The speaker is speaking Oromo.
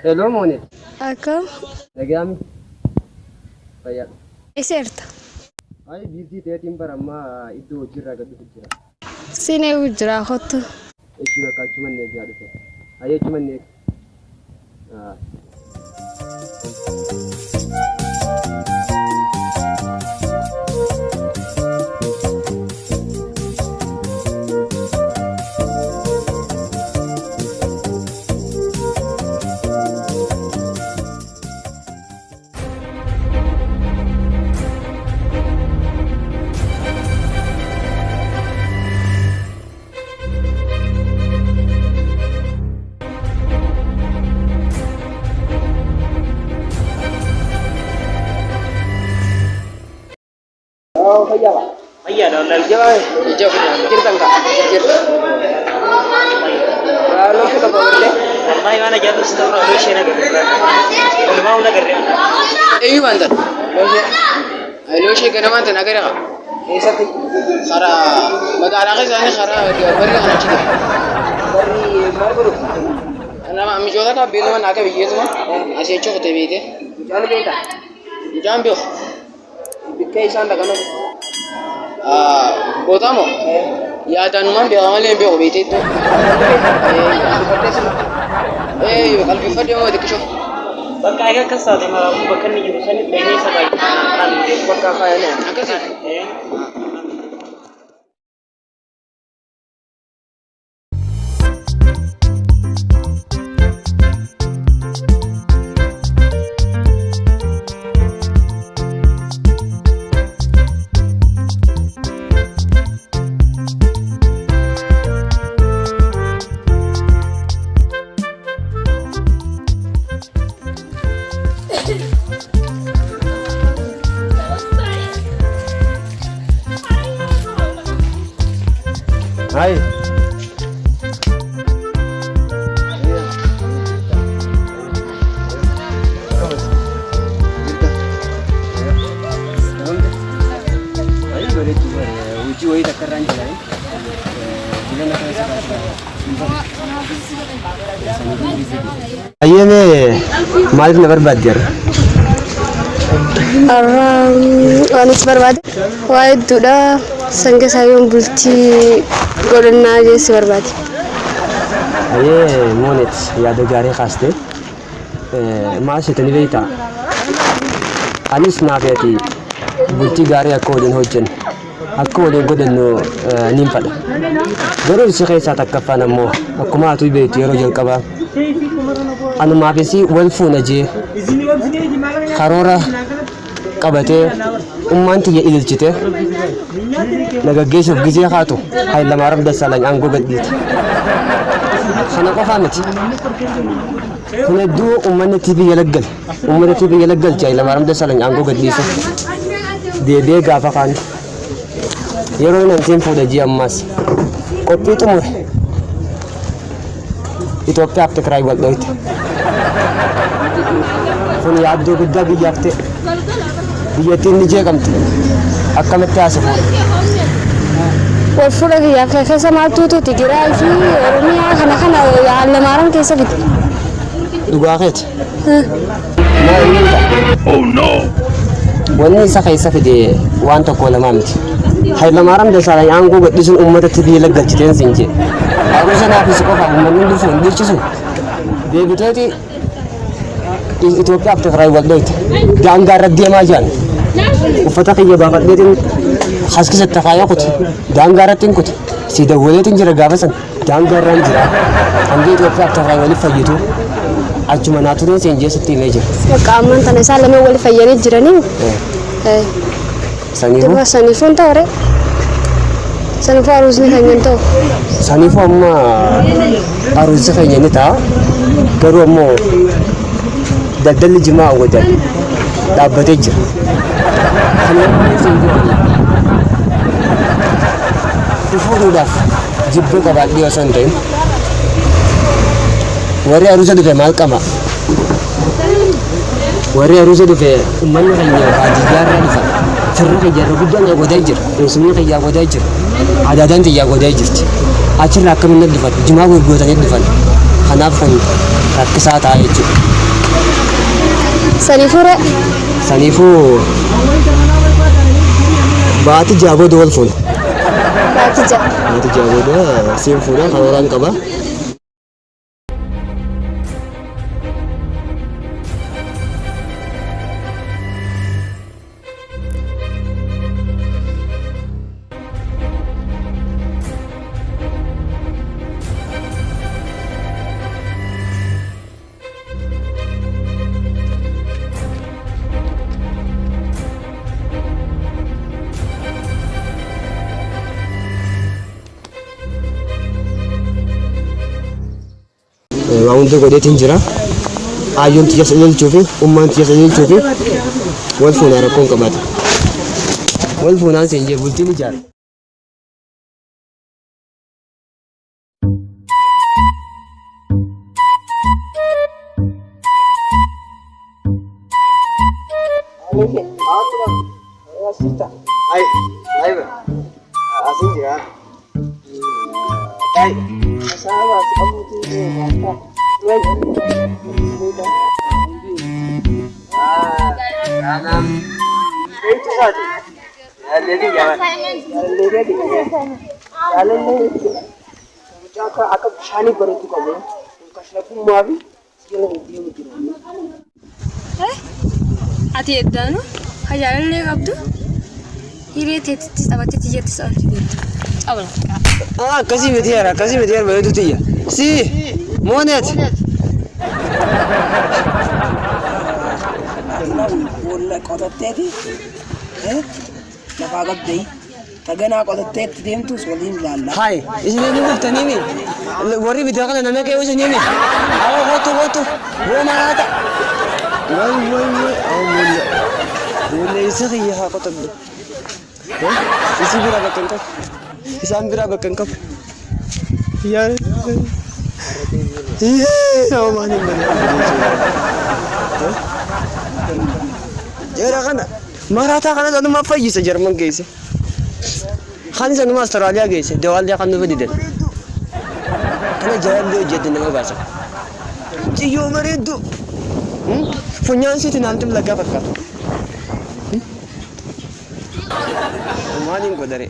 Hello Moonet. Akkam? Nagayaami? Fayyaa. Eessa jirta? Ay biizii ta'eetiin bara ammaa iddoo hojiirraa gad dhufu jira. Siin eegu jira kottu. Ishii bakka achuman eegaa dhufe. Hayyee achuman eega. Ah. Fayyaadha wallahi. Ija jirtan ka jirta. Looshee tokko gartee. Wallahi waan ajaa'ibsu si ta'u looshee nagarre. Walumaa hunda garre. Eenyu baantan? Looshee. Looshee ganamaan tan agare qaba. Eessatti? Karaa magaalaa keessa inni karaa barri kana achi jira. Barri maal godhu? Nama michoota qaba beekuma naa qabi jeetuma asii achi kutee beekte. Mucaan beektaa? Mucaan beeku. Bikkee isaan dhaqan. Bootaa moo? Yaadaanumaan beeka malee hin beeku beekte iddoo. Ee qalbeeffadhu yoo xiqqishoo. Bakka egaa akkas taate maraafuu bakka inni jiru sanitti dhaqnee isa baay'ee. Bakka kaayanii. Akkasii. Hai. Hojii wayii takka irraan jira. Ayyee maaliif na barbaadde har'a? Har'a waan itti barbaade waa hedduudha. San keessaa yoon bultii godhannaa jeessi barbaade. Ayyee Moonet yaada gaarii kaaste. Maal seetanii beektaa? Anis naaf ati bultii gaarii akka waliin hojjennu akka waliin godhannu niin fadha. Garuu si keessaa takkaffaan ammoo akkuma atuu beektu yeroo jalqabaa anumaaf isii wal fuuna jee karoora qabatee ummaan tiyya ililchite na gaggeessuuf gizee kaatu Hayilamaariyaam Dassaalany aangoo gadhiite. Kana qofaa miti. Kun hedduu uummanni TV jala gale. Uummata TV jala galche Hayilamaariyaam Dassaalany aangoo gadhiisu. Deebi'ee gaafa kaan yeroo inni antiin fuudha ji'a ammaas qophii xumure. Itoophiyaaf Tigraay wal dhoyte. Kun yaaddoo guddaa biyyaaf ta'e. Biyyattiin ni jeeqamte. Akkamitti haasofuu? Wal fuudha kiyyaa keessa maaltuutu Tigraay fi Oromiyaa kana kana Hayilamaariyaam keessa fide. Dhugaa keeti. Maa inni ta'a? Oh no! Wanni isa keessa fide waan tokko lamaa miti. Hayilamaariyaam Dassaalany aangoo gadhiisuun uummatatti biyya galchiteen siin jedhe. Aruusa naafis qofa uummanni hundi hin bulchisu. Deebiteeti Itoophiyaaf Tigraay wal dhoyte. Daangaa irra deemaa jiran. Uffata kiyya baafadheetiin haskisatti kaayee kute. Daangaa irratti hin kute. Si dawwaleetiin jira gaafa san. Daangaa irraan jira. Hanga Itoophiyaaf Tigraay waliif fayyitu achuma naa tureen siin jee sitti himee jira. Bakka ammaan tana isaan lameen wal fayyanii jiranii. Saniifuu Duba saniifuu hin ta'u ree. Saniifuu aruusni keenya hin ta'u. Saniifuu amma aruusi keenya ni ta'a. Garuu ammoo daldalli jimaa awwadan dhaabbatee jira. Kanaafuu siin jedhu fuudhuudhaaf jibba qabaadhee osoo hin ta'in warri aruusa dhufe maal qaba? Warri aruusa dhufe uummanni keenya baadiyyaa irraa dhufa. Firri kiyya irra guddaan eegodaa jira. Eessumni kiyya eegodaa jira. Adaadaan tiyya eegodaa jirti. Achirraa akkamiin dhufan? Jimaa gurguratanii dhufan. Kanaaf Anaaf kun rakkisaa ta'a jechuudha. Saniifuu ree? Saniifuu baatii 6 booda wal fuuna. Baatii 6. Baatii 6 booda siin fuudha karooraan qaba. Waa hunda godheetiin jira. Aayyoon tiyya isa lolchuu fi ummaan tiyya isa lolchuu fi wal fuunaa rakkoon qabaata. Wal fuunaan siin jee bultiin ijaara. Ay, ay, asin jira. Ay. Akka bishaanii bareedu qabu. Kashlabbummaa fi jala deemu jira. Ati eddaanu ka jaalallee qabdu hiree teetitti taphattee tiyyattis olti deemta. Cabla. Akkasii miti yaara akkasii miti yaara bareedu tiyya. Si moonet. Boolla qotatteeti lafaa qabdee taganaa qotatteetti deemtus waliin ilaalla. Hai, isin ni dhuftanii mi? Warri bitaa kana nama kee isin mi? Awa kootu kootu. Boo maraata. Way way way. Awa boolla. Boolla isa kiyya haa qotadhu. Isi biraa bakka hin qabu. Isaan biraa bakka hin qabu. Yaa. Yee, awa maal hin malee. Jara kana maraataa kana sanuma fayyisa Jarman geesse. Kan sanuma Austraaliyaa geesse. Dawaallee kan nuuf didan. Kana jaalallee hojjette nama baasa. Ciyyoo bareeddu. Funyaan siiti naamti lagaa fakkaatu. Maaliin godhare?